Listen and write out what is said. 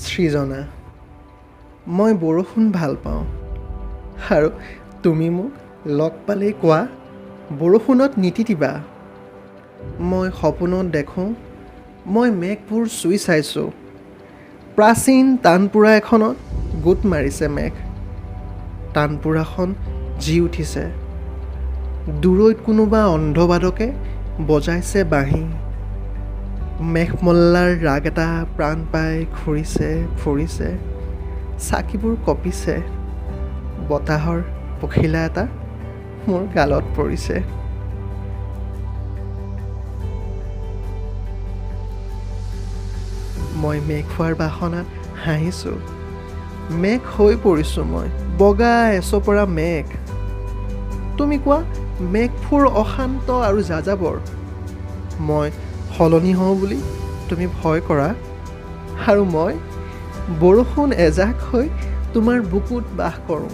সৃজনা, মই বৰষুণ ভাল পাওঁ আৰু তুমি মোক লগ পালেই কোৱা, বৰষুণত নিতিতিবা। মই সপোনত দেখোঁ মই মেঘবোৰ চুই চাইছোঁ। প্ৰাচীন তানপুৰা এখনত গোট মাৰিছে মেঘ। তানপুৰাখন জি উঠিছে। দূৰৈত কোনোবা অন্ধবাদকে বজাইছে বাঁহী। মেঘমল্লাৰ ৰাগ এটা প্ৰাণ পাই ঘূৰিছে ফুৰিছে। চাকিবোৰ কঁপিছে। বতাহৰ পখিলা এটা মোৰ গালত পৰিছে। মই মেঘ হোৱাৰ বাসনাত হাঁহিছোঁ। মেঘ হৈ পৰিছোঁ মই, বগা এচপৰা মেঘ। তুমি কোৱা মেঘবোৰ অশান্ত আৰু যাযাবৰ। মই সলনি হওঁ বুলি তুমি ভয় কৰা আৰু মই বৰষুণ এজাক হৈ তোমাৰ বুকুত বাস কৰোঁ।